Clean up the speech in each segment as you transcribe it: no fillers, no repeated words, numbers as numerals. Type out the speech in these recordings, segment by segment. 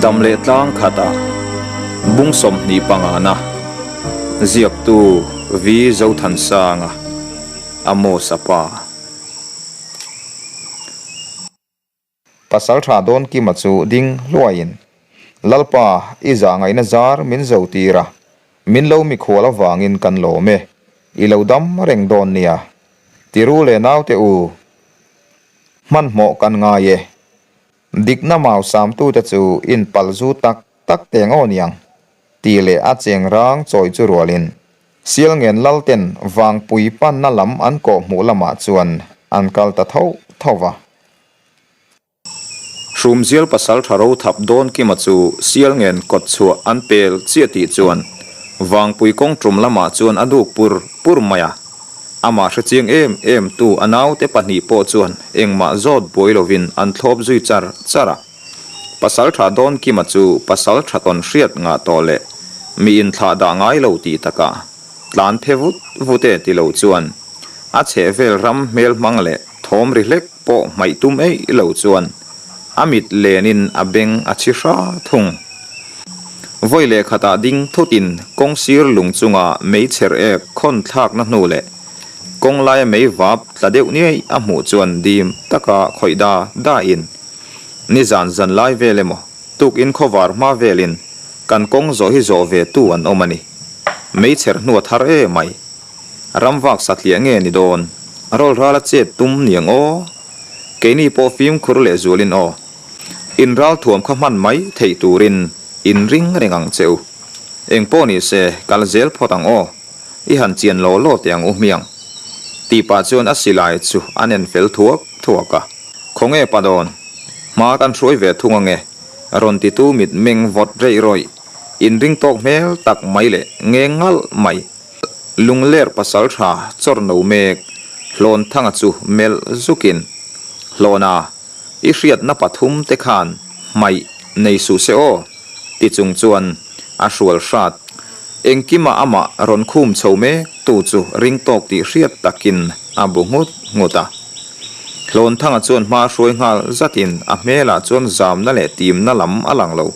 Dam leh tlang khatah bung 25na ziaktu V Zothansanga Amos-a pa. Pasaltha Dawnkima chu ding hluaiin, Lalpa, i zah ngaihna zar min zo tir a, min lo mikhual avangin kan lawm e, i lo dam reng dawn nia. Tiru leh naute u, hmanhmawh kan ngai e. Dikna mau samtute chu inpal zu tak tak teng aw niang, tih leh a cheng rang chawi chu rualin Sialngen Lalten Vangpui panna lam an kawhhmuh lamah chuan an kal ta tho tho va. Hrumzial pasal tha ro thap dawn kima chu Sialngen kawt chhuah an pel chiah tih chuan Vangpui kawng tum lamah chuan a duk pur pur mai a. Amah hre chiang em em tu a naute pahnih pawh chuan engmah zawt buai lovin an thlawp zui char char a. Pasal tha dawn kima chu pasal tha tawn hriat ngah tawh leh mi inthlah dah ngai lo tih takah tlan phe vut vut e ti lo chuan a chhehvel ram hmel hmang leh thawm ri hlek pawh hmaih tum eih lo chuan a mit lenin a beng a chhi hra thung. Vawi leh khatah ding thutin kawng sir lung chunga mei chher ek khawn thlakna hnu leh kawng laia mei vap tla deuh niaih a hmuh chuan dim taka khawih da dain nizan zan lai vel emaw tukin khawvar hma velin kan kawng zawh hi zawh ve tu an awm a ni. Mei chher hnu a thar e mai. Ram vak satliah nge ni dawn? Rawlrala chet tum niang aw? Keini pawh fimkhur leh zualin aw. In ralthuam kha hman mai theih turin in ring reng ang che u. Eng pawh ni se kal zel phawt ang aw. I han chian law law teh ang u hmiang. Tih pah chuan a silai chu an en fel thuak thuak a. Khawnge pa dawn? Hma kan hruai ve thung ange. Rawn titu mit meng vawt reih rawih. Inring tawk hmel tak mai leh ngeng ngalh mai. Lungler pasal tha chawr no mek Hlawnthanga chu melh zukin, Hlawna, i hriatna pathum te khan hmaih nei suh se aw, ti chung chuan a hrual hrat. Engkima amah rawn khum chho mek tu chu ring tawk tih hriat takin a bu nghut nghut a. Hlawnthanga chuan hma hruai nghal zatin a hmelah chuan zamna leh timna lam a lang lo.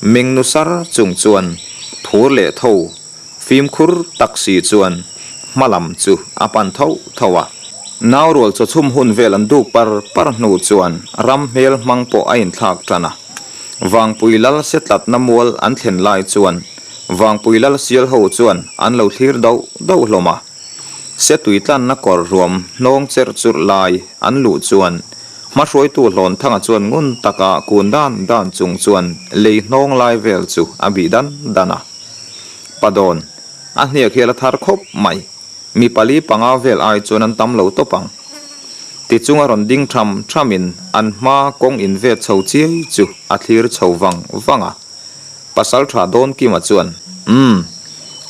Mengnu sar chung chuan phur leh tho Fimkhur tak si chuan hma lam chu a pan tho tho a. Naurual chawchhum hun vel an duk par par hnu chuan ram hmel hmang pawh a inthlak tan a. Vangpui lal se tlatna mual an thlen lai chuan Vangpui lal sial ho chuan an lo thlir doh doh hlawm a. Se tui tlanna kawr ruam hnawng cherh churh lai an luh chuan hmahruaitu Hlawnthanga chuan ngun taka kun dan dan chung chuan lei hnawng lai vel chu a bih dan dan a. Padawn, a hniak hi a la thar khawp mai. Mi pali panga vel ai chuan an tam lo tawp ang. Tichung a rawn ding tham thamin an hma kawng invet chho chiai chu a thlir chho vang vang a. Pasaltha Dawnkima chuan, Umm,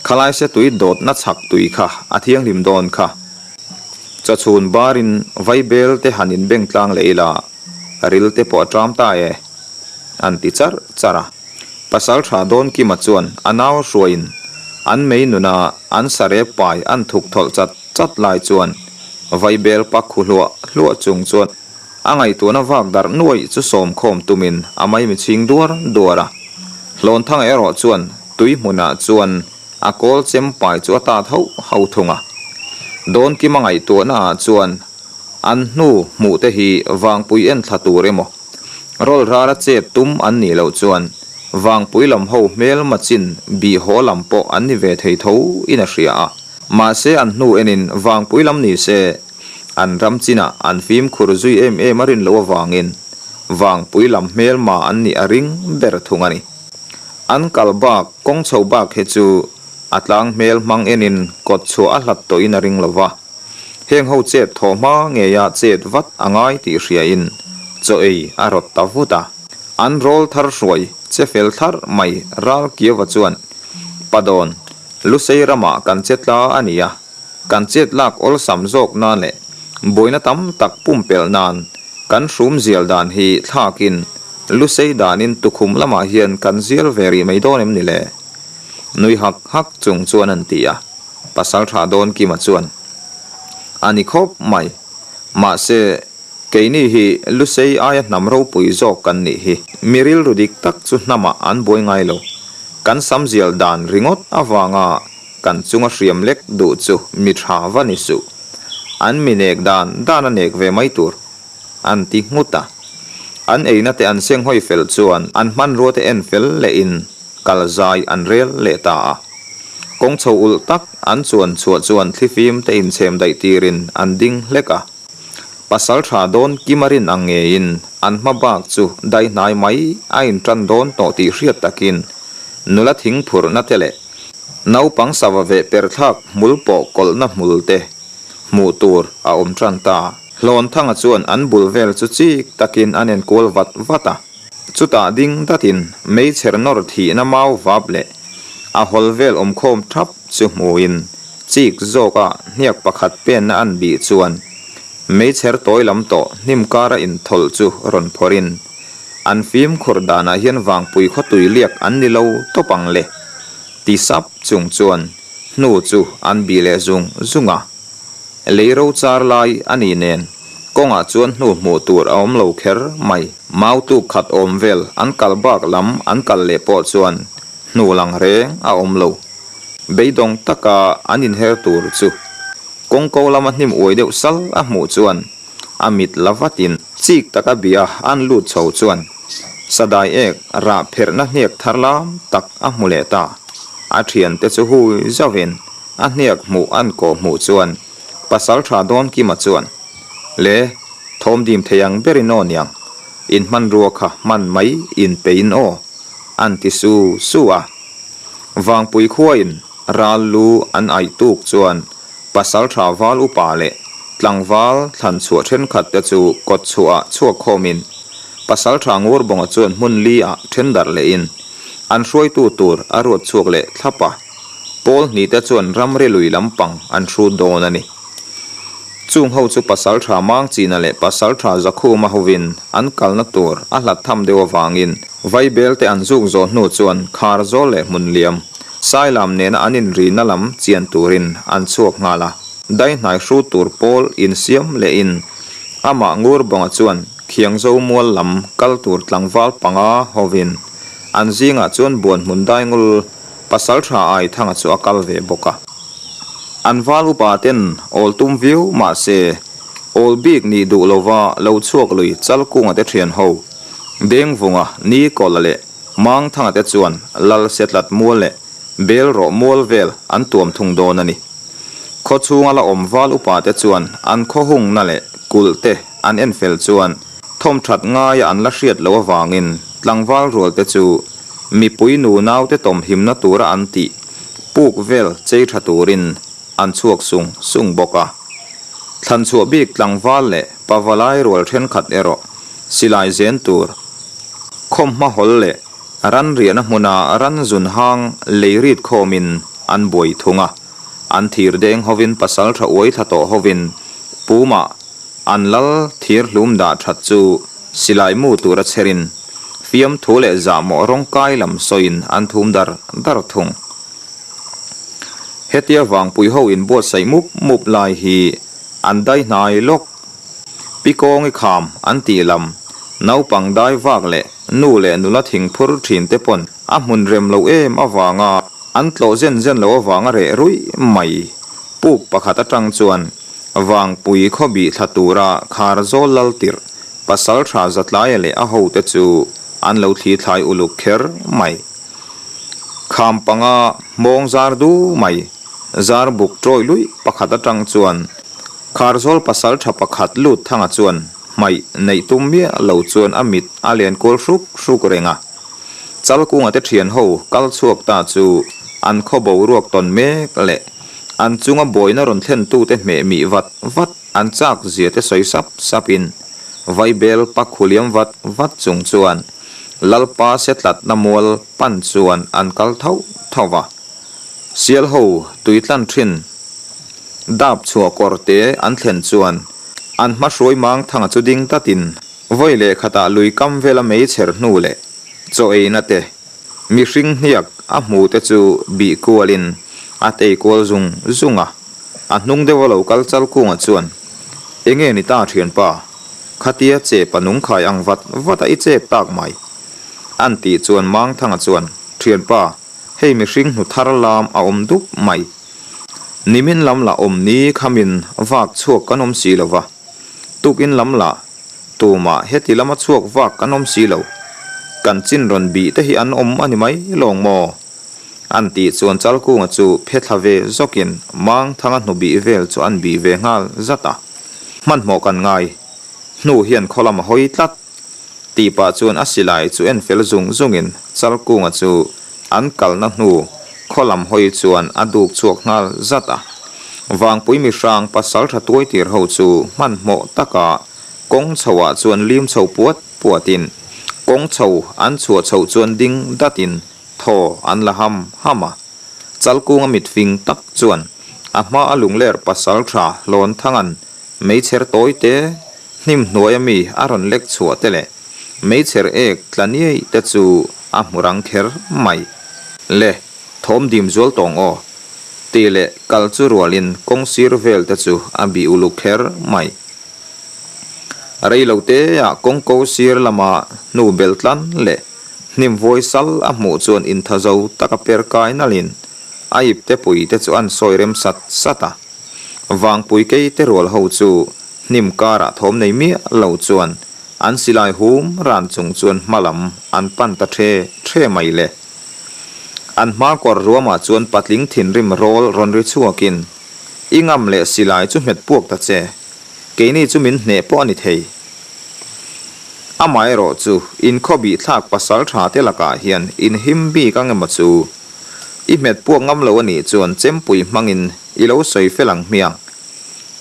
khalai se tui dawtna chhak tui kha a thianghlim dawn kha. Chawchhun barin vaibel te han inbeng tlang leh ila, ril te pawh a ṭam ta e, an ti charh charh a. Pasalṭha Dawnkima chuan a nau hruaiin an mei nuna an sarep pai an thuk thawlh chat chat lai chuan vaibel pak khu hluah hluah chung chuan a ngaihtuahna vak darh nuaih chu sawmkhawm tumin a maimi chhing duar duar a. Hlawnthanga erawh chuan tui hmunah chuan a kawl chem pai chu a tat hauh hauh thung a. Dawnkima ngaihtuahna ah chuan an hnu hmuh te hi vangpui en thla tur emaw Rawlrala chet tum an nih loh chuan Vangpui lam ho hmelma chin bih haw lam pawh an ni ve thei tho in a hria a. Mahse an hnu enin Vangpui lam ni se an ram chinah an fimkhur zui em em a rin loh avangin Vangpui lam hmelma an nih a ring ber thung a ni. An kal bak kawng chho bak hi chu a tlang hmel hmang enin kawt chhuah a hlat tawhin a ring lo va. Heng ho chet thaw hma ngeia chet vat a ngai tih hriain chaw ei a rawt ta vut a. An rawl thar hruai che fel thlarh mai ral Kiauva chuan, Padawn, Lusei ramah kan che tla a ni a, kan chet lak awlsam zawk nan leh buaina tam tak pumpelh nan kan hrum zial dan hi thlakin Lusei danin tukhum lamah hian kan zial ve rih mai dawn em ni le? Nui hak hak chung chuan an ti a. Pasal tha dawn Kima chuan, A ni khawp mai. Mahse, Keini hi Lusei aia hnam ropui zawk kan nih hi. Mi rilru dik tak chu hnamah an buai ngai lo. Kan sam zial dan ringawt avanga kan chunga hriam lek duh chu mi tha va ni suh. An mi nek dan dan a nek ve mai tur an ti nghut a. An eina te an senghawi fel chuan an hmanrua te en fel lehin kal zai an rel leh ta a. Kawng chho ulh tak an chuan chhuah chuan thlifim te inchhem daih tirin an ding hlek a. Pasal tha dawn kim a rin ang ngeiin an hma bak chu dai hnai mai a intan dawn tawh tih hriat takin nula thing phurhna te leh naupang sava veh per thlak hmul pawh kawlhna hmul te hmuh tur a awm tan ta. Hlawnthanga chuan an bul vel chu chik takin an enkual vat vat a, chutah ding datin meichher nawr thihna mau vap leh a hawl vel awmkhawm thap chu hmuin Chik zawka hniak pakhat penna an bih chuan meichher tawi lam tawh hnim kara inthawlh chu rawn phawrhin, An fimkhur danah hian vangpui khawtui liak an ni lo tawp ang le, ti sap chung chuan hnu chu an bih leh zung zung a. Lei ro char lai a ni nen kawngah chuan hnu hmuh tur a awm lo kher mai. Mau tuk khat awm vel an kal bak lam an kal leh pawh chuan hnu lang reng a awm lo. Beidawng taka an inher tur chu kawngko lama hnim uai deuh sal a hmuh chuan a mit la vatin chik taka bia an lut chho chuan sadai ek rah pherhna hniak thar lam tak a hmu leh ta. A thiante chu hui zauhin a hniak hmuh an kawh hmuh chuan pasal tha dawn Kima chuan Le, thawm dim thei ang berin aw niang, in hmanrua kha hman mai in pein aw an ti su su a. Vangpui khuain ral lu an aih tuk chuan pasaltha val upa leh tlangval thlan chhuah thenkhat te chu kawt chhuah chhuak khawmin pasaltha Ngurbawnga chuan hmun li ah then darh lehin an hruaitu tur a ruat chhuak leh thlap a, pawl hnih te chuan ramri lui lampang an hrut dawn a ni. Chung ho chu Pasaltha Mangchina leh Pasaltha Zakhuma hovin an kalna tur a hlat tham deuh avangin Vaibel te an zuk zawh hnu chuan Kharzawl leh Hmunliam, Sailam nena an inrina lam chian turin an chhuak nghal a. Daihnai hru tur pawl insiam lehin amah Ngurbawnga chuan Khiangzo mual lam kal tur tlangval panga hovin an zingah chuan Buanhmun Daingul Pasaltha Aithanga chu a kal ve bawk a. An val upa ten awl tum viau mah se, awl bik nih duh lova lo chhuak lui Chalkunga te thian ho, Dengvunga, Nikawla leh Mangthanga te chuan Lal Setlat mual leh Bel rawh mual vel an tuam thung dawn a ni. Khaw chhunga la awm val upa te chuan an khaw hungna leh kulh te an en fel chuan thawmthat ngaia an la hriat loh avangin tlangval rual te chu mipui nunau te tawmhimna tura an tih puk vel chei tha turin an chhuak sung sung bawk a. Thlan chhuah bik tlangval leh pavalai rual thenkhat erawh silai zen tur khawm hma hawl leh ran riahna hmuna ran zun hang lei rit khawmin an buai thung a. An thir deng hovin pasal tha uai thla tawh hovin pumah An lal thir hlum dah that chu silai mu tura chherin fiamthu leh zahmawh rawngkai lam sawiin an thum dar dar thung. Hetia vangpui ho inbuatsaih mup mup lai hi an dai hnai lawk. Pi Kawngi kham an tih lam naupang dai vak leh nu leh nula thing phur thin te pawn a hmun rem lo em avanga an tlawh zen zen lo avanga reh ruih mai puk pakhat atang chuan Vangpui khawbih thla tura Kharzawl Laltirh Pasaltha Zatlaia leh a hote chu an lo thli thlai uluk kher mai. Kham panga hmawng zar du mai, zar buk tawih luih pakhat atang chuan Kharzawl Pasaltha pakhat lut thanga chuan hmaih neih tum miah lo chuan a mit a len kual hruk hruk reng a. Chalkunga te thian ho kal chhuak ta chu an khaw boruak tawn mek leh an chunga buaina rawn thlen tute hmeh mih vat vat an chak zia te sawi sap sap in Vaibel pa khuliam vat vat chung chuan Lalpa se tlatna mual pan chuan an kal tho tho va. Sial ho tui tlan thin dap chhuah kawr te an thlen chuan an hma hruai mang thanga chu ding tatin Vawi leh khatah lui kam vela mei chher hnu leh chaw eina te, mihring hniak a hmu te chu bih kualin a tei kual zung zung a. A hnung deuha lo kal chal kungah chuan, Enge ni ta thianpa? Khatia chep a nung khai ang vat vat a i chep tak mai. An tih chuan Mangthanga chuan, Thianpa, hei mihring hnu thar lam a awm dup mai. Nimin lam lah awm ni khamin vak chhuak kan awm si lo va, tukin lam lah tumah heti lama chhuak vak kan awm si lo. Kan chin rawn bih te hi an awm a ni mai lawng maw? An tih chuan Chalkunga chu phe thla ve zawkin Mangthanga hnu bih vel chu an bih ve nghal zat a. Hmanhmawh kan ngai. Hnu hian khaw lam a hawi tlat. Tih pah chuan a silai chu en fel zung zungin Chalkunga chu an kalna hnu khaw lam hawi chuan a duk chhuak nghal zat a. Vangpui mihrang pasaltha tuaitir ho chu hmanhmawh taka kawng chho ah chuan lim chho puat puatin kawng chho an chhuah chhoh chuan ding datin thaw an la ham ham a. Chalkunga mitfing tak chuan a hma a lungler pasaltha Hlawnthang'an Meichher tawi te, hnim hnuaia mi a rawn lek chhuah te leh meichher ek tla niai te chu a hmu rang kher mai. Le, thawm dim zual tawng aw. Tih leh kal chu rualin kawng sir vel te chu a bih uluk kher mai. Rei lo te ah kawng ko sir lama hnu bel tlan leh hnim vawi sal a hmuh chuan inthazo taka per kai nalhin a ipte pui te chu an sawi rem sat sat a. Vangpui kei te rual ho chu hnim karah thawm nei miah lo chuan an silai hum ran chung chuan hma lam an pan ta the the mai le. An hma kawr ruamah chuan patling thinrim rawl rawn ri chhuakin, I ngam leh silai chu hmet puak ta che, keini chu min hneh pawh a ni thei. Amaherawh chu inkhawbih thlak pasal tha te lakah hian inhim bik ang emaw chu? I hmet puak ngam lo a nih chuan chempui hmangin i lo sawi fel ang hmiang.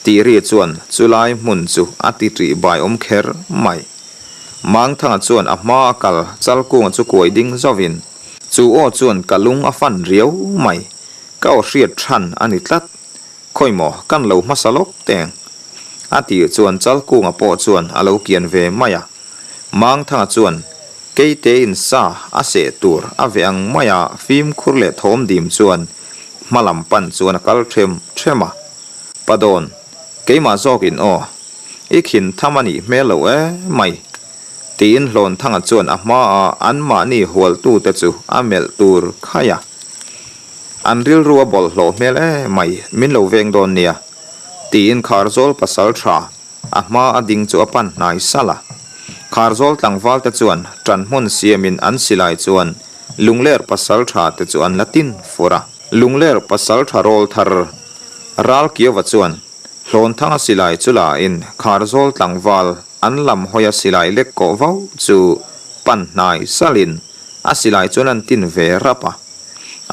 Tih ri chuan chulai hmun chu a ti ṭih bai awm kher mai. Mangthanga chuan a hma a kal Chalkunga chu kuai ding zauvin, Chu aw chuan ka lung a fan riau mai. Ka aw hriat ṭhan a ni tlat. Khawi maw kan lo hmasa lawk teng. A tih chuan Chalkunga pawh chuan a lo kian ve mai a. Mangthanga chuan Keitein sa a seh tur a veh ang maia fimkhur leh thawm dim chuan hma lam pan chuan a kal ṭhem ṭhem a. Padawn, keimah zawkin aw, i khin tham a nih hmel lo e mai, tiin Hlawnthanga chuan a hmaa anmahni hualtute chu a melh tur khaih a. An rilru a bawlhhlawh hmel e mai, min lo veng dawn nia, tiin Kharzawl pasal ṭha A hma a ding chu a pan hnai salh a. Kharzawl tlangval te chuan ṭan hmun siamin an silai chuan Lungler pasal ṭha te chu an la tin fur a. Lungler pasal ṭha rawl thar Ralkiauva chuan Hlawnthanga silai chu la in Kharzawl tlangval an lam hawia silai lek kawh vau chu pan hnai salhin a silai chuan an tin ve rap a.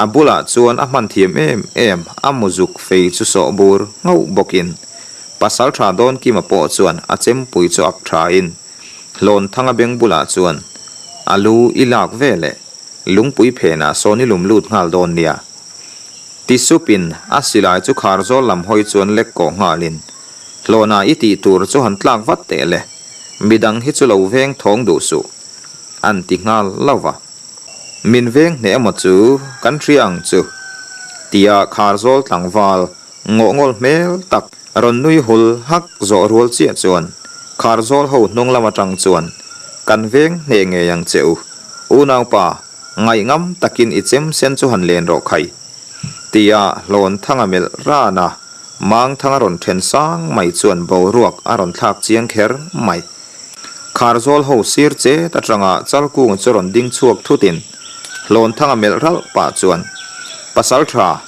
A bulah chuan a hman thiam em em a muzuk fei chu sawh bur nghauh bawkin Pasaltha Dawnkima pawh chuan a chempui chu ak thain Hlawnthanga beng bulah chuan a lu i lak ve leh lungpui phenah sawn i lum lut nghal dawn nia. Ti supin a silai chu Kharzawl lam hawi chuan lek kawh nghalin Hlawnah i tih tur chu han tlak vat teh le, midang hi chu lo veng thawng duh suh an ti nghal lo va. Min veng hneh emaw chu kan hria ang chu tia Kharzawl tlangval ngawhngawl hmel tak rawn nui hul hak zawh rual chiah chuan Kharzawl ho hnung lam atang chuan kan veng hneh ngei ang che u, unaupa ngaihngam takin i chem sen chu han len rawh khai tia Hlawnthanga melh ran a Mangthanga rawn then sang mai chuan boruak a rawn thlak chiang kher mai. Kharzawl ho sir chet atanga Chalkung chu rawn ding chhuak thutin Hlawnthanga melh ralh pah chuan, Pasaltha,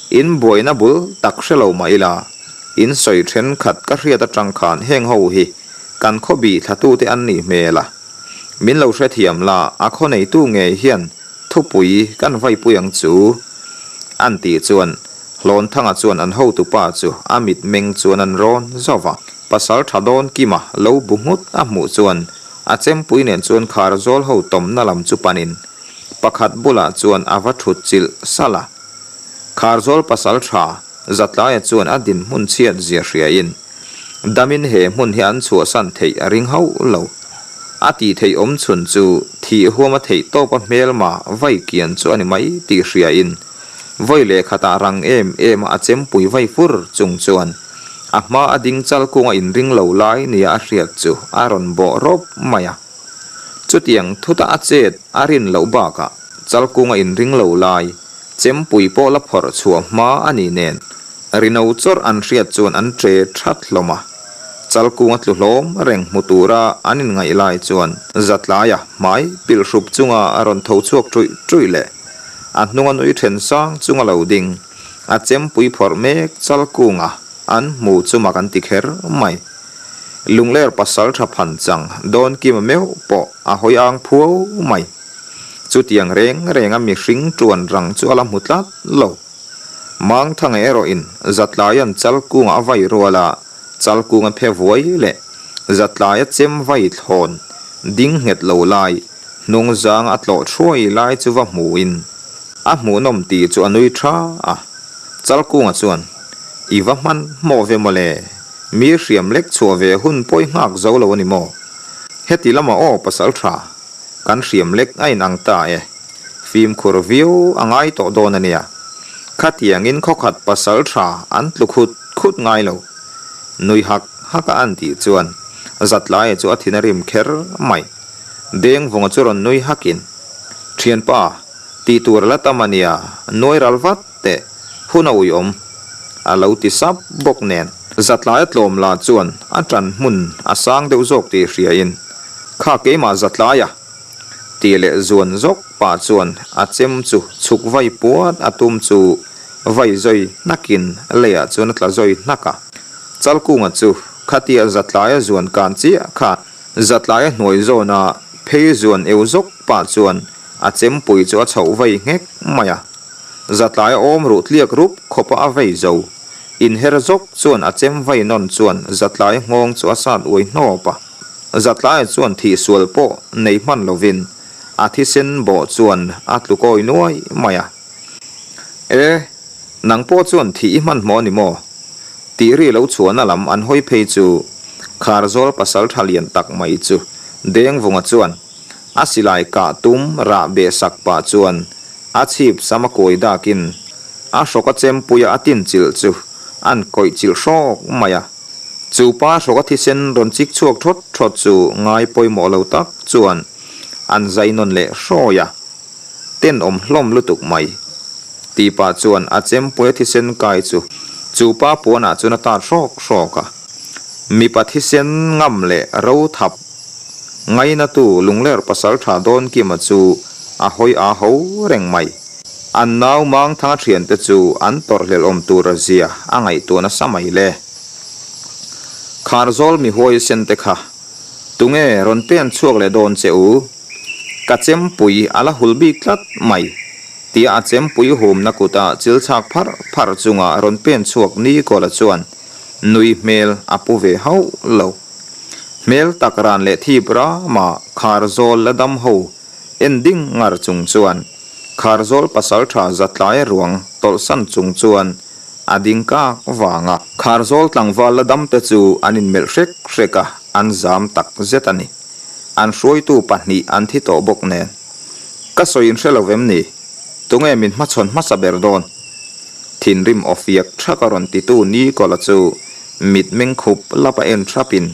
in buaina bul tak hre lo mah ila, in sawi thenkhat ka hriat atang khan heng ho hi kan khaw bih thlatute an nih hmel a, min lo hrethiam la, a khaw neitu ngei hian thupui kan vaipui ang chu, an tih chuan Hlawnthanga chuan an hotupa chu a mitmeng chuan an rawn zauh a. Pasal tha dawn Kima lo bu nghut a hmuh chuan a chempui nen chuan Kharzawl ho tawmna lam chu panin pakhat bulah chuan a va thut chilh salh a. Kharzawl pasal tha Zatlaia chuan a dinhmun chhiat zia hriain damin he hmun hi an chhuahsan theih a ring hauh lo. A tih theih awm chhun chu thih huama theih tawpa hmelma vai kian chu a ni mai tih hriain vawi leh khatah rang em em a a chempui vai fur chung chuan. A hma a ding Chalkunga inring lo lai nia a hriat chu a rawn bawh rawp mai a. Chutiang thuta a chet a rin loh bakah Chalkunga inring lo lai chempui pawh la phawrh chhuah hma a ni nen rino chawrh an hriat chuan an ṭe ṭhat hlawm a. Chalkunga tlu hlawm reng hmu tura an inngaih lai chuan Zatlaia hmai pilh hrup chunga a rawn tho chhuak ṭuih ṭuih leh a hnunga nui ṭhen sang chunga lo ding a chempui phawrh mek Chalkunga an hmu chu mak an ti kher mai. Lungler pasal tha phan chang dawn kima meuh pawh a hawi ang phuau mai. Chutiang reng renga mihring tuan rang chu a la hmu tlat lo. Mangthanga erawhin Zatlaia'n Chalkunga a vai rual a, Chalkunga phe vuai leh Zatlaia chem vai thlawn ding nghet lo lai hnung zang a tlawh thuai lai chu va hmuin a hmuhnawm tih chu a nui tha a. Chalkunga chuan, I va hman hmawh ve mawle? Mi hriam lek chhuah ve hun pawi nghak zo lo a ni maw? Heti lamah aw pasal tha, kan hriam lek a inang ta e. Fimkhur viau a ngai tawh dawn a nia. Khatiangin khawkhat pasal tha an tlu khut khut ngai lo. Nui hak hak a an tih chuan Zatlaia chu a thin a rim kher mai. Dengvunga chu rawn nui hakin, Thianpa, tih tur a la tam a nia, nuai ral vat teh, hun a uiawm, a lo ti sap bawk nen. Zatlaia tlawm la chuan a ṭan hmun a sang deuh zawk tih hriain, Kha keimah Zatlaia! tih leh zuan zawk pah chuan a chem chu chhuk vai puat a tum chu vai zawi hnakin leiah chuan a tla zawi hnak a. Chalkunga chu khatia Zatlaia zuan kan chiah khan Zatlaia hnuai zawna phei zuan eu zawk pah chuan a chempui chu a chhoh vei nghek mai a. Zatlaia awm ruh tliak rup khawpa a vei zo. Inher zawk chuan a chem vei nawn chuan Zatlaia nghawng chu a sat uai hnawp a. Zatlaia chuan thihsual pawh nei hman lovin a thisen bawh chuan a tlu kawi nuai mai a. E, nang pawh chuan thih i hmanhmawh a ni maw? Tih ri lo chhuahna lam an hawi phei chu Kharzawl pasal tha lian tak mai chu Dengvunga chuan a silai kah tum rah beh sak pah chuan a chhip sam a kawi dakin a hrawk a chempuia a tin chilh chu an kawih chilh hrawk mai a. Chu pa hrawk a thisen rawn chik chhuak thawt thawt chu ngai pawimawh lo tak chuan an zai nawn leh hrawi a. Tenawm hlawm lutuk mai. Tih pah chuan a chempuia thisen kai chu chu pa puanah chuan a tat hrawk hrawk a. Mipa thisen ngam leh ro thap ngainatu Lungler pasaltha Dawnkima chu a hawi aa ho reng mai. An nau Mangthanga thiante chu an tawrhhlelh awm tur a zia a ngaihtuah nasa mai le. Kharzawl mi huaisen te kha tunge rawn pen chhuak leh dawn che u? Ka chempui a la hul bik tlat mai, tia a chempui humna kuta chil chhak pharh pharh chunga rawn pen chhuak Nikola chuan nui hmel a pu ve hauh lo. Hmel tak ran leh thip rama Kharzawl la dam ho en ding ngar chung chuan Kharzawl pasaltha Zatlaia ruang tawlhsan chung chuan a ding kak vang a. Kharzawl tlangval la dam te chu an inmelh hrek hrek a, an zam tak zet a ni. An hruaitu pahnih an thi tawh bawk nen. Ka sawi in hre lo vem ni? Tunge min hmachhawn hmasa ber dawn? Thinrim aw fiak thak a rawn titu Nicola chu mitmeng khup lap a en thapin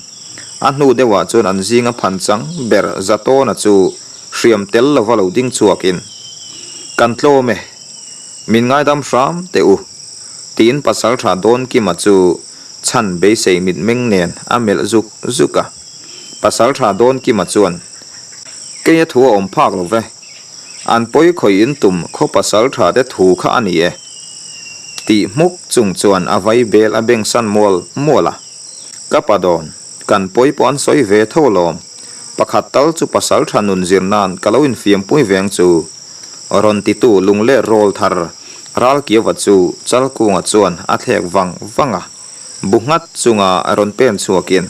a hnu deuhah chuan an zinga phan chang ber Zatawna chu hriam tel lova lo ding chhuakin, Kan tlawm e, min ngaidam hram teh u, tiin pasaltha Dawnkima chu chhan beisei mitmeng nen a melh zuk zuk a. Pasaltha Dawnkima chuan, Keia thu a awm phak lo ve. An pawi khawih in tum khaw pasaltha te thu kha a ni e. Tih hmuk chung chuan a vai bel a beng san mual mual a. Ka pa Dawn, kan pawi pawh an sawi ve tho alawm. Pakhat tal chu pasaltha nun zir nan ka lo infiampui veng chu. Rawn titu lungleh rawl thar Ralkiauva chu Chalkunga chuan a thlek vang vang a. Bu nghat chunga rawn pen chhuakin,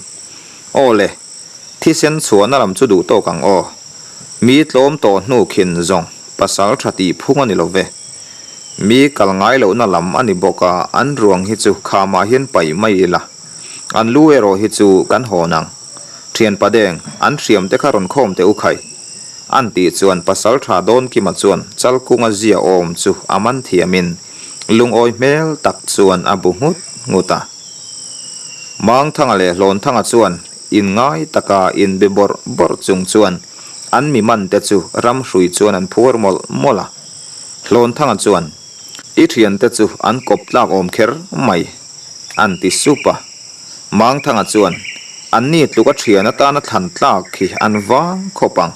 Aw le, thisen chhuahna lam chu duh tawk ang aw. Mi tlawm tawh hnu khin zawng pasal tha tih phung a ni lo ve. Mi kal ngai lohna lam a ni bawk a, an ruang hi chu khamah hian paih mai ila. An lu erawh hi chu kan hawn ang. Thian Padeng, an hriam te kha rawn khawm teh u khai. An tih chuan pasal tha Dawnkima chuan Chalkunga zia awm chu a man thiamin, Lungawi hmel tak chuan a bu nghut nghut a. Mangthanga leh Hlawnthanga chuan inngai taka inbe bawrh bawrh chung chuan an mi man te chu ramhrui chuan an phuar mawlh mawlh a. Hlawnthanga chuan, I thiante chu an kawp tlak awm kher mai, an ti sup a. Mangthanga chuan, Anni tluka thian atana thlan tlak khi an vang khawp ang.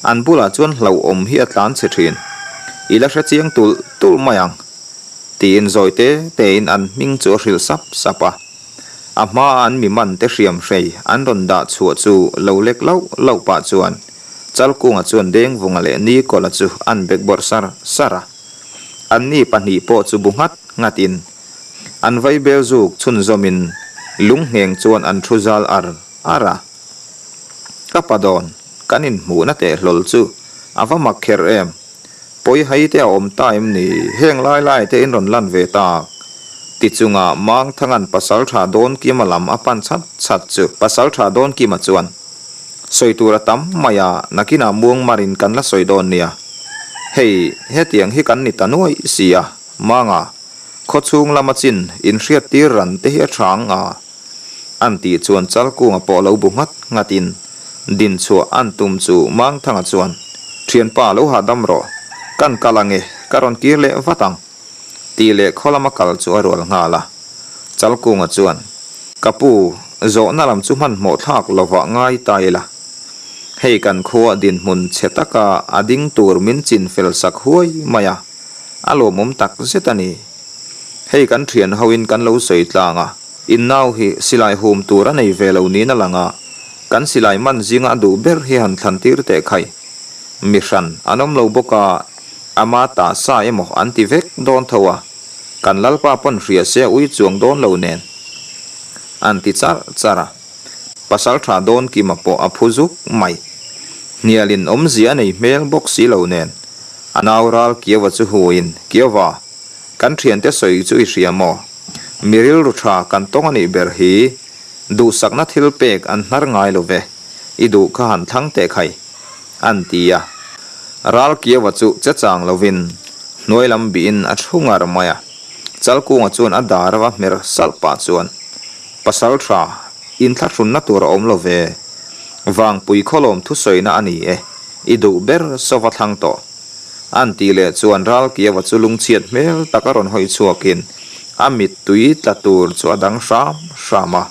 An bulah chuan hlauhawm hi a tlan chhe thin. I la hre chiang tulh tulh mai ang. Tiin zawi te tein an hming chu a hrilh sap sap a. A hmaa an mi man te hriam hrei an rawn dah chhuah chu lo lek lauh lauh pah chuan Chalkunga chuan Dengvunga leh Nikawla chu an bek bawrh sar sar a. Anni pahnih pawh chu bu nghat nghatin an vaibel zuk chhunzawmin lungngheng chuan an thu zal ar ar a. Ka pa dawn, kan inhmuhna teh hlawl chu a va mak kher em? Pawi hai te a awm ta em ni? Heng lai lai te in rawn lan ve tak. Ti chunga Mangthanga'n Pasaltha Dawnkima lam a pan chat chat chu Pasaltha Dawnkima chuan, Sawi tur a tam mai a, nakinah muangmarin kan la sawi dawn nia. Hei, hetiang hi kan ni ta nuaih si a, Manga, khawchhung lama chin inhriattir ran te hi a tha ang a. An tih chuan Chalkunga pawh lo bu nghat nghatin dinchhuah an tum chu Mangthanga chuan, Thianpa lo hahdam rawh, kan kal ange, ka rawn kir leh vat ang, tih leh khaw lama kal chu a rual nghal a. Chalkunga chuan, Ka pu, zawhna lam chu hmanhmawh thlak lovah ngai ta ila. Hei kan khua dinhmun chhe taka a ding tur min chin fel sak huai mai a, a lawmawm tak zet a ni. Hei kan thian hoin kan lo sawi tlang a, in nau hi silai hum tur a nei ve lo niin a lang a, kan silai man zinga a duh ber hi han thlan tir teh khai. Mi hran an awm lo bawk a, ama ta sa emaw an ti vek dawn tho a, kan lalpa pawn hria se a ui chuang dawn lo nen. An ti char char a, pasal tha dawn kima pawh a phu zuk mai. Hnialin awmzia a nei hmel bawk si lo nen, a nau ral Kiauva chu huin, Kiauva, Kan thiante sawi chu i hria maw? Mi rilru tha kan tawng a nih ber hi duhsakna thil pek an hnar ngai lo ve, i duh kha han thlang teh khai, an ti a. Ral Kiauva chu che chang lovin hnuai lam bihin a thu ngar mai a. Chalkunga chuan a dar va hmer salh pah chuan, Pasal tha, inthlahrunna tur a awm lo ve. Vangpui khawlawm thusawina a ni e, i duh ber sova thlang tawh. An tih leh chuan Ralkiava chu lungchhiat hmel tak a rawn hawi chhuakin a mittui tla tur chu a dang hram hram a.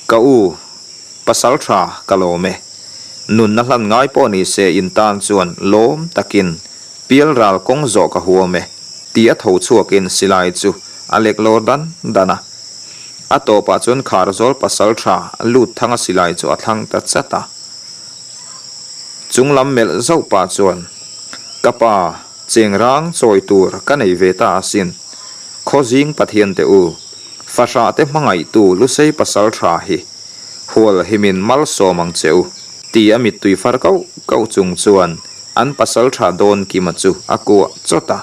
Ka u, pasal tha ka lawm e. Nunna hlan ngai pawh ni se in tan chuan lawm takin pial ral kawng zawh ka huam e, ti a tho chhuakin silai chu a lek lawr dan dan a. A tawpah chuan Kharzawl pasal tha lut thanga silai chu a thlang ta chat a. Chung lam melh zauh pah chuan, Ka pa, cheng rang chawi tur ka nei ve ta asin. Khawzing Pathian te u, fahrah te hmangaihtu Lusei pasal tha hi hual himin malsawm ang che u, ti a mittui far kauh kauh chung chuan an pasal tha dawn Kima chu a kuah chawt a.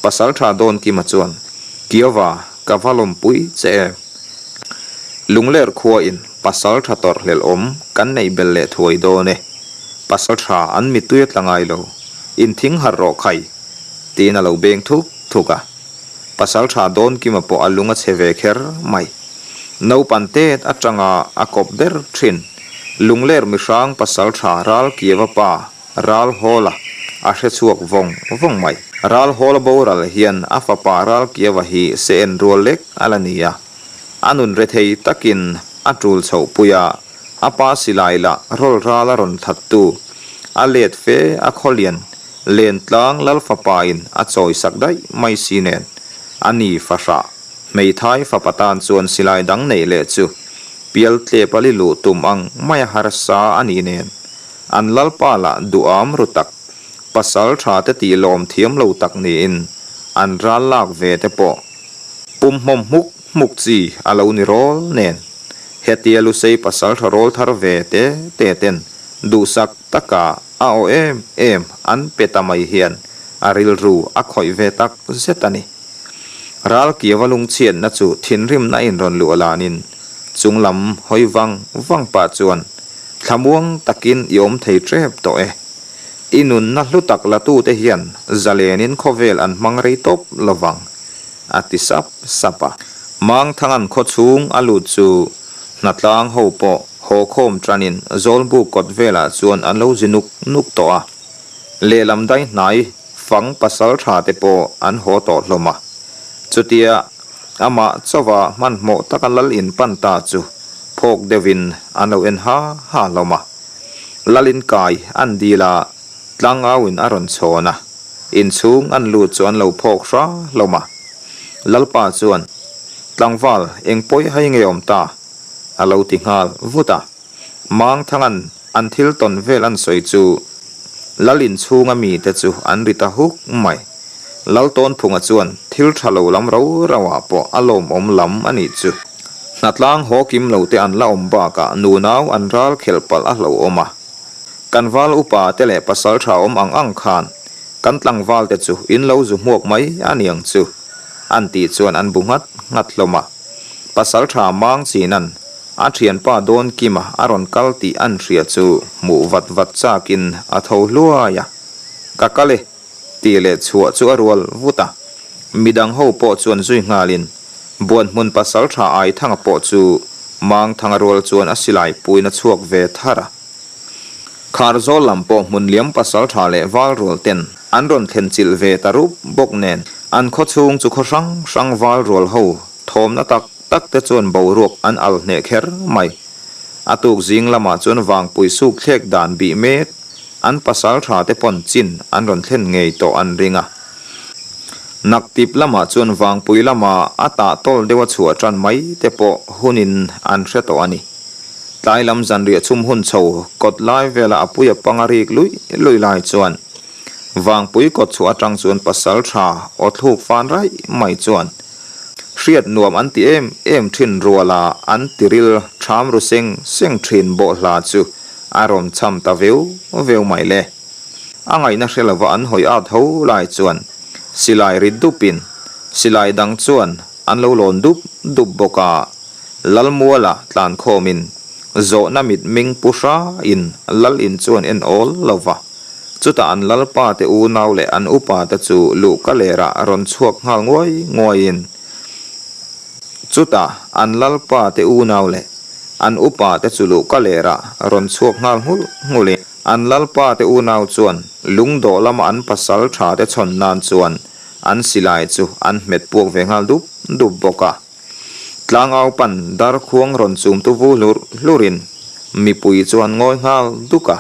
Pasal tha dawn Kima chuan, Kiova, ka va lawmpui che em? Lungler khuain pasal tha tawrh hlelh awm kan neih belh leh thuai dawn e. Pasal tha an mittui a tla ngai lo, inthing harh rawh khai, tiin a lo beng thuk thuk a. Pasal tha dawn kima pawh a lung a chhe ve kher mai. Naupan tet atanga a kawp ber thin. Lungler mihrang pasal tha ral kiava pa ral hawla a hre chhuak vawng vawng mai. Ral hawla boral hian a fapa ral kiava hi se en rual lek a la ni a. A nun rethei takin a tul chhoh pui a, a pa silai lah rawl ral a rawn thattu, a let fe a khawlian Lentlang Lalfapain a chawi sak daih mai si nen, a ni fahrah hmeithai fapa tan chuan silai dang neih leh chu pial tlep a li luh tum ang mai a harsa a ni nen, an Lalpa lah duham ru tak, pasal tha te tih lawm thiam lo tak niin an ral lak ve te pawh Pum hmawm hmuk hmuk chi a lo ni rawl nen, hetia Lusei pasal tha rawl thar ve te te ten duhsak taka a aw em em an pe ta mai hian a rilru a khawih ve tak zet a ni. Ralkiava lungchhiatna chu thinrimna inrawn luah lanin chunglam hawi vang vang pah chuan thlamuang takin i awm thei tep tawh e. I nunna hlu tak latute hian zalenin khawvel an hmang rei tawp lovang. A ti sap sap a. Mangthangan khawchhung a lut chu hnatlang ho pawh haw khawm tanin Zawlbuk kawt velah chuan an lo zi nuk nuk tawh a. Lehlam dai hnai fang pasal tha te pawh an haw tawh hlawm a. Chutia amah chauha hmanhmawh taka lal in pan ta chu phawk deuhin an lo en ha ha hlawm a. Lal in kai an dil a, tlangauin a rawn chhawn a, inchhung an lut chu an lo phawk hra hlawm a. Lalpa chuan, Tlangval, eng pawi hai nge awm ta? a lo ti nghal vut a. Mangthangan an thil tawn vel an sawi chu Lal inchhunga mite chu an ri ta huk mai. Laltawnphunga chuan thil tha lo lam rau rau ah pawh a lawmawm lam a nih chu. Hnatlang haw kim lo te an la awm bakah nunau an ral khelh palh a hlauhawm a. Kan val upa te leh pasal tha awm ang ang khan kan tlangval te chu in lo zu hmuak mai a niang chu an tih chuan an bu nghat nghat hlawm a. Pasal tha mang chinan a thianpa Dawnkima a rawn kal tih an hria chu hmuh vat vat chakin a tho hluai a. Ka kal e. Tih leh chhuah chu a rual vut a, midang ho pawh chuan zui nghalin Buanhmun pasal tha Aithanga pawh chu Mangthanga rual chuan a silai puiin a chhuak ve thar a. Kharzawl lam pawh Hmunliam pasal tha leh Valrual ten an rawn thlen chilh ve ta rup bawk nen an khaw chhung chu khaw hrang hrang Valrual ho thawmna tak tak te chuan boruak an al hneh kher mai. A tuk zing lamah chuan Vangpui suk thlek dan bih mek An pasal tha te pawn chin an rawn thlen ngei tawh an ring a. Naktip lamah chuan Vangpui lama a tah tawl deuh a chhuah tan mai te pawh hunin an hre tawh a ni. Tlai lam zanriah chhum hun chho kawt lai vela a puia panga rik luih luih lai chuan Vangpui kawt chhuah atang chuan pasal tha aw thluk fan raih mai chuan hriat nuam an ti em em thin ruala an tiril tham ru seng seng thin bawhhla chu A rawn cham ta veu veu mai le. A ngaihna hre lova an hawi at ho lai chuan silai ri dupin silai dang chuan an lo lawn dup dup bawk a. Lalmuala tlankhawmin zawhna mitming pu hrain lal in chuan en awl lo va. Chutah an lalpa te unau leh an upa te chu luhka lerah rawn chhuak nghal nguai nguaiin Chutah an lalpa te unau leh an upa te chu luhka lerah rawn chhuak nghal nghulh nghulhin an lalpa te unau chuan lungdawh lama an pasal tha te chhawn nan chuan an silai chu an hmet puak ve nghal dup dup bawk a. Tlangau pan darkhuang rawn chum tu vu hlurh hlurhin mipui chu an ngawi nghal duk a.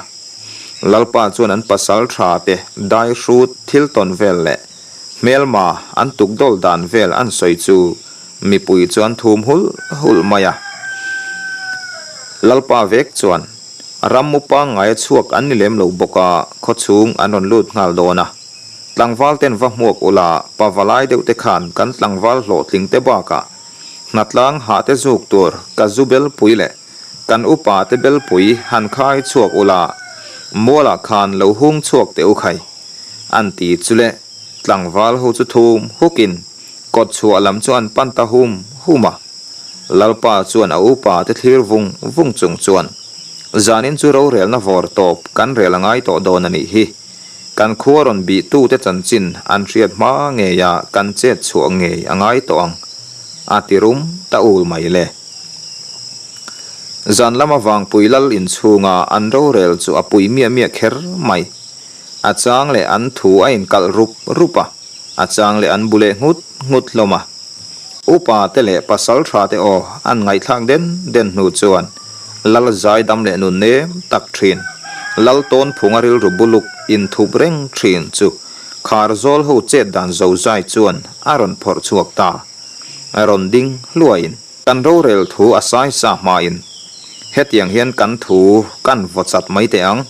Lalpa chuan an pasal tha te dai hrut thil tawn vel leh Hmelma an tuk dawl dan vel an sawi chu mipui chu an thum hulh hulh mai a. Lalpa vek chuan rammu pangngai a chhuak an ni lem lo bawk a, khawchhung an rawn lut nghal dawn a. Tlangval ten va hmuak ula pavalai deuh te khan kan tlangval hlawhtling te bakah hnatlang hah te zuk tur ka zu belpui leh kan upa te belpui han khai chhuak ula mualah khan lo hung chhuak teh u khai. An ti chu le, tlangval ho chu thum hukin kawt chhuah lam chu an pan ta hum hum a. Lalpa chuan a upa te thlir vung vung chung chuan, Zanin chu rorelna vawr tawp kan rel a ngai tawh dawn a nih hi. Kan khua rawn bih tute chanchin an hriat hma ngeia kan chet chhuah ngei a ngai tawh ang, a ti rum ta ul mai le. Zan lama Vangpui Lal inchhunga an rorel chu a pui miah miah kher mai. A chang leh an thu a inkalh rup rup a, a chang leh an bu leh nghut nghut hlawm a. Upa te leh pasal tha te aw an ngaihthlak den den hnu chuan Lal zaidam leh nun nem tak thin, Lal tawnphunga rilru buluk inthup reng thin chu Kharzawl ho chet dan zozai chuan a rawn phawrh chhuak ta. A rawn ding hluaiin. Kan rorel thu a sai sa hmain hetiang hian kan thu kan vaw chat mai teh ang.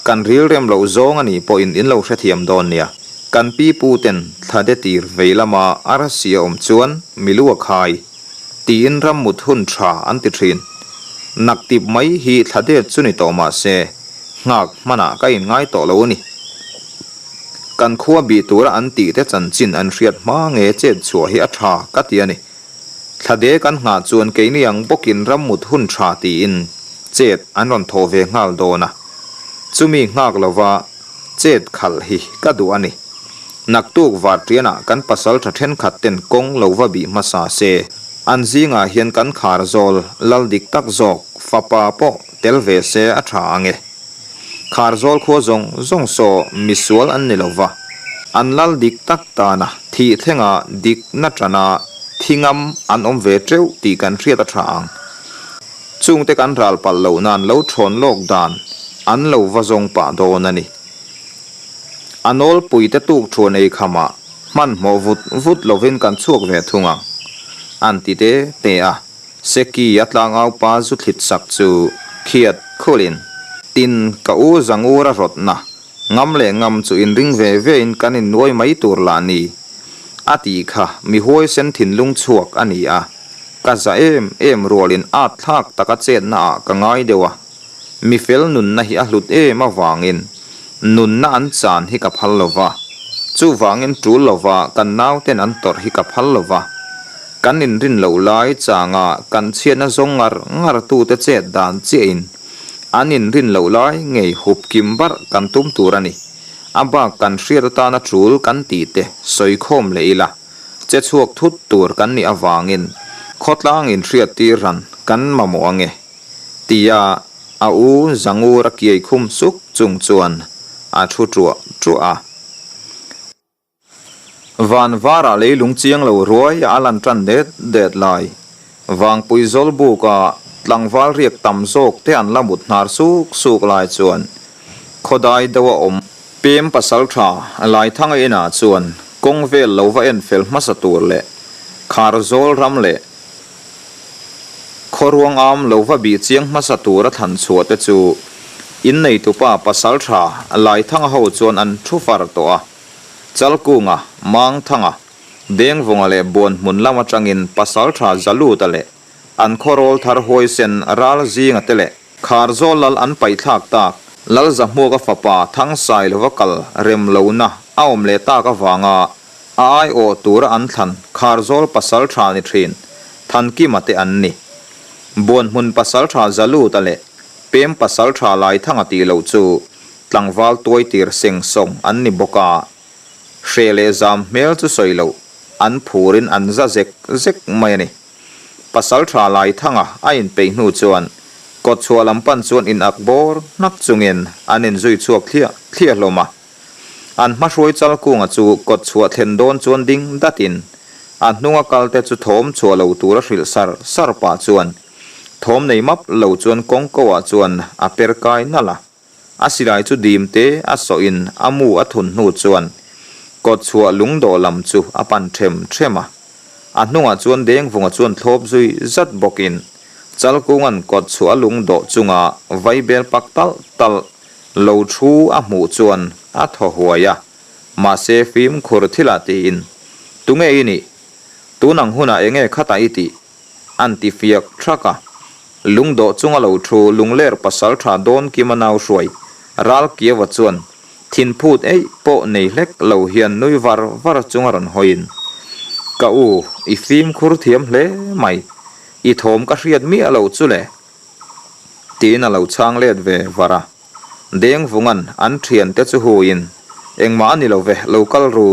Kan rilrem loh zawng a nih pawhin in lo hrethiam dawn nia. Kan pi pu ten thla de tir vei lama arsi a awm chuan milu a khai tiin ram mut hun tha an ti thin. Naktip mai hi thla det chu ni tawh mah se nghak hmanah ka inngai tawh lo a ni. Kan khua bih tura an tih te chanchin an hriat hma nge chet chhuah hi a tha ka ti a ni. Thlade kan nghah chuan keini ang bawkin rammut hun tha tiin chet an rawn thawh ve nghal dawn a, chumi nghak lova chet khalh hi ka duh a ni. Naktuk varṭianah kan pasal tha thenkhat ten kawng lo va bih hmasa se. An zingah hian kan khar zawl lal dik tak zawk fapa pawh tel ve se a tha ang e. Khar zawl khua zawng zawng saw misual an ni lo va, an lal dik tak tana thih thlenga dikna tana thi ngam an awm ve teuh tih kan hriat a tha ang. Chungte kan ral palh loh nan lo thawn lawk dan an lo va zawng pah dawn a ni. A nawlpuite tuk thuan ei khamah hmanhmawh vut vut lovin kan chhuak ve thung ang, an ti te te a. Seki a tlangau pa zu thlit sak chu khiat khulin, Tin, ka u Zangur a rawtna, ngam leh ngam chu inring ve vein kan innuai mai tur lah ni, a tih kha mi huaisen thinlung chhuak a ni a. Ka za em em rualin at thlak taka chetna ah ka ngai deuh a, mi fel nunna hi a hlut em avangin nunna an chan hi ka phal lo va, chuvangin tul lova kan nauten an tawrh hi ka phal lo va, kan inrin loh lai changa kan chhiatna zawng ngar ngar tute chet dan chiahin an inrin loh lai ngei hup kim barh kan tum tur a ni. A bak kan hriat atana tul kan tih te sawikhawm leh ila. Che chhuak thut tur kan nih avangin khawtlang inhriat tir ran kan mamawh ange, tia a u Zangur a kiai khum suk chung chuan a thu ṭuah ṭuah a. Van varah leilung chiang lo ruai a lan ṭan det det lai. Vangpui Zawlbuka tlangval riak tam zawk te an la mut hnar suk suk lai chuan khawdai deuh a awm. Pem pasaltha Laithanga inah chuan kawng vel lo va en fel hmasa tur leh Kharzawl ram leh Khawruang am lo va bih chiang hmasa tur a thlan chhuah te chu inneitupa pasaltha Laithanga ho chuan an thu far tawh a. Chalkunga, Mangthanga, Dengvunga leh Buanhmun lam atangin pasaltha Zaluta leh an khawrawl thar huaisen ral zinga te leh Kharzawl lal an paihthlak tak Lalzahmuaka fapa Thangsai lova kal rem lohna a awm leh tak avanga a aiawh tura an thlan Kharzawl pasaltha ni thin Thankima te an ni. Buanhmun pasaltha Zaluta leh Pem pasaltha Laithanga tih loh chu tlangval tuaitir seng sawng an ni bawk a. Hre leh zam hmel chu sawi loh, an phurin an za zek zek mai a ni. Pasaltha Laithanga a inpeih hnu chuan kawtchhuah lam pan chuan in ak bawr hnak chungin an inzui chhuak thliah thliah hlawm a. An hmahruai Chalkunga chu kawtchhuah thlen dawn chuan ding datin a hnunga kalte chu thawm chhuah lo tura hrilh sar sar pah chuan thawm nei map lo chuan kawngko ah chuan a per kai nalh a. A silai chu dim te a sawhin a mu a thun hnu chuan kawtchhuah lungdawh lam chu a pan them them a. A hnungah chuan Dengvunga chuan thlawp zui zat bawkin Chalkunga'n kawtchhuah a lungdawh chunga vaibel pak talh talh lo thu a hmuh chuan a thaw huai a, mahse fimkhur thilah tiin, Tunge i nih? Tun ang hunah enge khatah i tih? An ti fiak thak a. Lungdawh chunga lo thu lungler pasal tha dawn Kima nau hruai ral Kiawa chuan thinphut eih pawh nei hlek lo hian nui var var chunga rawn hawiin, Ka u, i fimkhur thiam hle mai. I thawm ka hriat miah lo chu le. Tiin a lo chhang let ve var a. Dengvunga'n an thiante chu huiin, Engmah a ni lo ve, lo kal ru,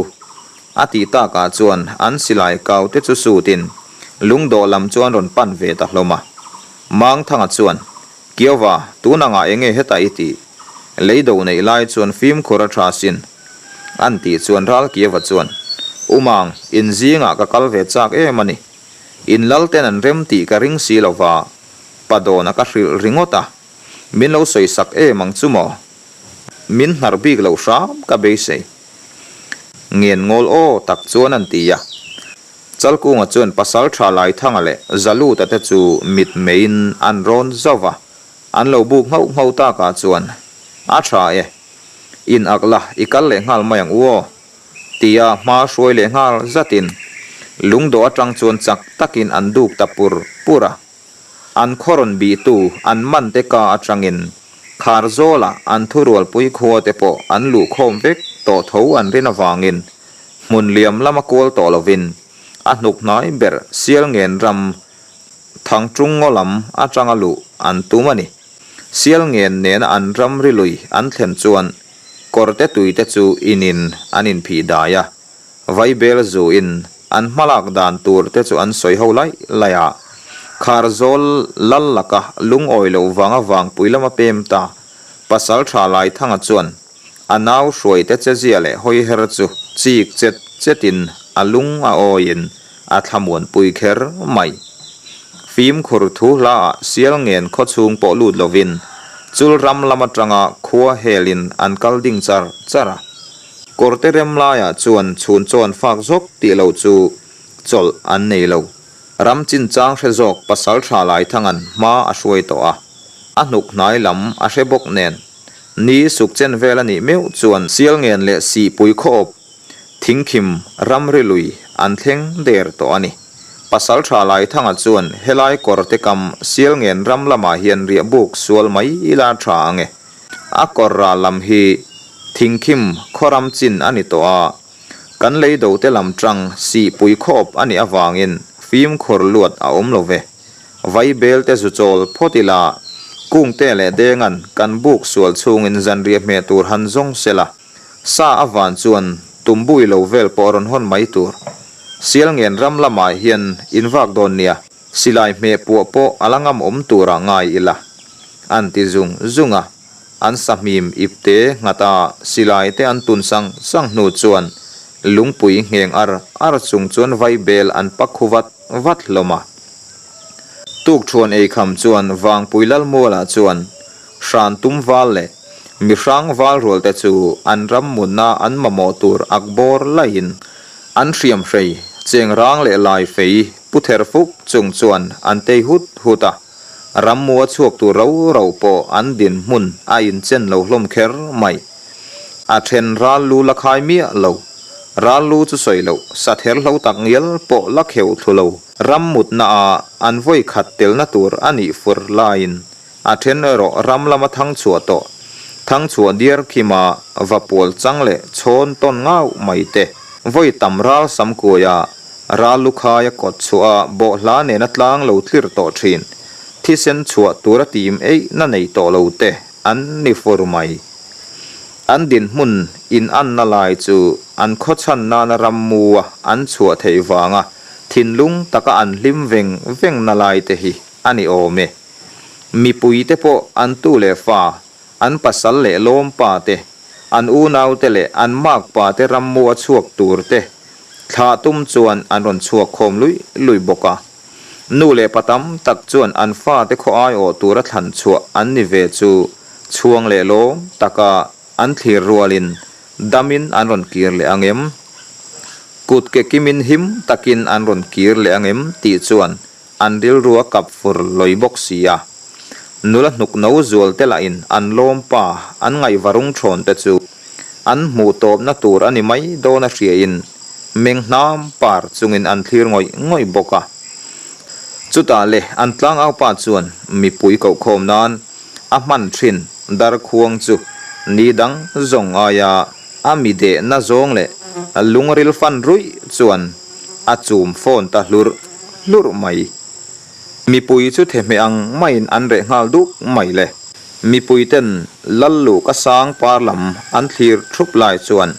a tih takah chuan an silai kau te chu sutin lungdawh lam chu an rawn pan ve ta hlawm a. Mangthanga chuan, Kiauva, tun angah enge hetah i tih? Leido neih lai chuan fimkhur a tha sin, an tih chuan Ralkiauva chuan, Umang, in zingah ka kal ve chak em a ni. In lal ten an rem tih ka ring si lova, Padawna ka hrilh ringawt a. Min lo sawi sak em ang chu maw? Min hnar bik loh hram ka beisei. Ngen ngawl aw tak chuan an ti a. Chalkunga chuan Pasaltha Laithanga leh Zaluta te chu mit meiin an rawn zauh va, an lo buk nghauh nghauh takah chuan, A tha e. In ak la, i kal leh nghal mai ang u aw. Tia hma hruai leh nghal zatin lungdawh atang chuan chak takin an duk ta pur pur a. An khaw rawn bihtu an man te ka atangin Kharzawla an thurualpui khua te pawh an luhkhawm vek tawh tho an rin avangin hmun liam lama kual tawh lovin a hnuk hnai ber Sialngen ram Thangtung ngaw lam atanga luh an tum a ni. Sialngen nena an ram ri lui an thlen chuan kawrte tui te chu inin an inphih dai a, Vaibel zu in. an hmalak dan tur te chu an sawi ho laih laih a. Kharzawl lal laka lungawi loh vanga vangpui lama pem ta Pasaltha Laithanga chuan a nau hruaite chezia leh hawiher chu chik chet chetin a lung a awiin a thlamuanpui kher mai. Fimkhur thu hlaah Sialngen khaw chhung pawh lut lovin chul ram lam atanga khua helin an kal ding char char a. Kawrte rem laiah chuan chhun chawn fak zawk tih lo chu chawlh an nei lo. Ram chinchang hre zawk Pasaltha Laithanga'n hma a hruai tawh a, a hnuk hnai lam a hre bawk nen. Ni suk chen vel a nih meuh chuan Sialngen leh Sihpui khawawp Thingkhim ramri lui an thleng der tawh a ni. Pasaltha Laithanga chuan helai kawr te kam Sialngen ram lamah hian riah buk sual mai ila tha ang e. A kawr ral lam hi Thingkhim khaw ram chin a ni tawh a, kan lei do te lam tang Sihpui khawp a nih avangin fimkhur luat a awm lo ve. Vaibel te zu chawl phawt ila, Kungte leh Dengan kan buk sual chhungin zanriah hmeh tur han zawng sela, Sa a van chuan tumbui lo vel pawh rawn hawn mai tur. Sialngen ram lamah hian in vak dawn nia, silai hmeh puah pawh a la ngam awm turah ngai ila. An ti zung zung a, an sahmim ipte nghata silai te an tun sang sang hnu chuan lungpui ngheng ar ar chung chuan vaibel an pak khu vat vat hlawm a. Tukṭhuan eikham chuan Vangpui Lalmualah chuan Hran tum val leh mi hrang val rual te chu an ram munna an mamawh tur ak bawr laiin an hriam hrei cheng rang leh lai fei pu ther fuk chung chuan an tei hut hut a, ram mua chhuak tur ro ro pawh an dinhmun a inchen lo hlawm kher mai. A then ral lu la khai miah lo, ral lu chu sawi loh sa ther hlo tak ngial pawh la kheuh thlu lo, ram mutna a an vawi khat telna tur a nih fur laiin A then erawh ram lama thang chhuah tawh, thang chhuah diar khima va pual chang leh chhawn tawn ngau mai te, vawi tam ral sam kuaia ral lu khaia kawt chhuah a bawhhla nena tlang lo tlir tawh thin, thisen chhuah tura tim eih na nei tawh lo te an ni fur mai. An dinhmun in anna lai chu an khawchhan nana ram mua an chhuah theih vanga thinlung taka an hlim veng veng na lai te hi a ni awm e. Mipuite pawh an tu leh fa, an pasal leh lawmpa te, an unaute leh an makpa te rammu a chhuak tur te thlah tum chuan an rawn chhuak khawm luih luih bawk a. Nu leh pa tam tak chuan an fate khaw aiawh tura thlan chhuah an ni ve chu chhuang leh lawm taka an thlir rualin damin an rawn kir leh ang em? Kut ke kimin him takin an rawn kir leh ang em tih chuan An rilru a kap fur lawi bawk si a. Nula hnuk no zual te lahin an lawm pa an ngaihvarung thawn te chu an hmuh tawpna tur a ni mai dawn a hriain meng hnam par chungin an thlir ngawih ngawih bawk a. Chutah le an tlangau pa chuan mipui kohkhawm nan a hman thin darkhuang chu ni dang zawng aia a mi dehna zawng leh lungril fan ruih chuan a chum fawn ta hlurh hlurh mai. Mipui chu thehmeh ang maiin an reh nghal duk mai le. Mipui ten lal luh ka sang par lam an thlir thup lai chuan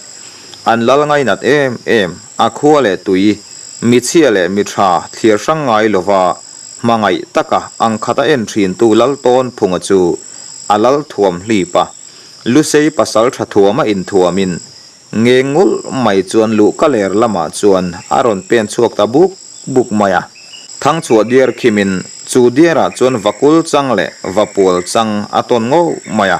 an lal ngainat em em, a khua leh tui, michhia leh mitha thlir hrang ngai lova hmangaih taka ang khata en thintu lal tawn phunga chu a lal thuam hlip a, Lusei pasal tha thuama inthuamin Nge ngulh mai chuan luh ka ler lamah chuan a rawn pen chhuak ta buk buk mai a. Thangchhuah diar khimin chu diarah chuan vakul chang leh vapual chang a tawn ngawh mai a.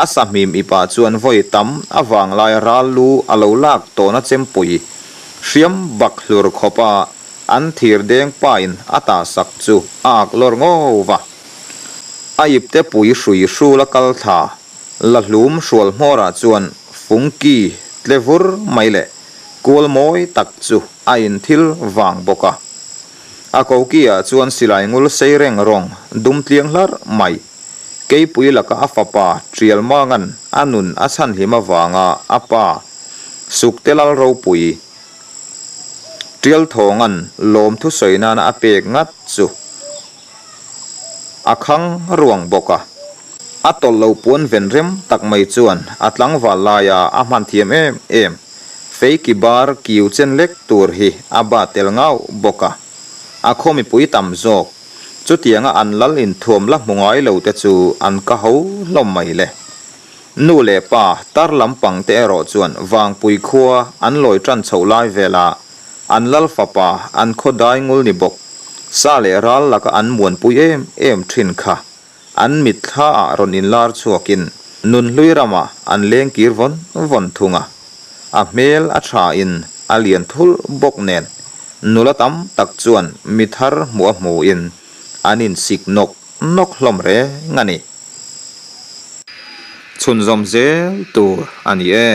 A sahmim ipah chuan vawi tam a vanglai ral lu a lo lak tawhna chempui hriam bak hlur khawpa an thir deng pain a tahsak chu a ak lawr ngawh va. A ipte pui hrui hrul a kal thla. La hlum hrual hmawrah chuan fungki tle vur mai leh kual mawi tak chu a inthil vang bawk a. A koki-ah chuan silai ngul sei reng rawng dum tliang hlarh mai. Keipui laka a fapa Trial Mangan a nun a chhanhlim avanga a pa Sukte Lal ropui Trial Thawngan lawmthu sawi nana a pek ngat chu a khang ruang bawk a. A tawlh lo puan ven rem tak mai chuan a tlangval laia a hman thiam em em. Feiki bar kiu chen lek tur hi a ba tel ngau bawk a. A khaw mipui tam zawk, chutianga an lal inthuam la hmu ngai lo te chu an ka ho hlawm mai le. Nu leh pa tar lampang te erawh chuan Vangpui khua an lawi tan chhoh lai vela an lal fapa an khaw dai ngul ni bawk sa leh ral laka an muanpui em em thin kha an mitthla ah rawn inlar chhuakin nunhlui ramah an leng kir vawn vawn thung a. A hmel a tha in a lian thul bawk nen nula tam tak chuan mi thar hmuh a hmu in an insik nawk nawk hlawm reng a ni. Chhunzawm zel tur a ni e.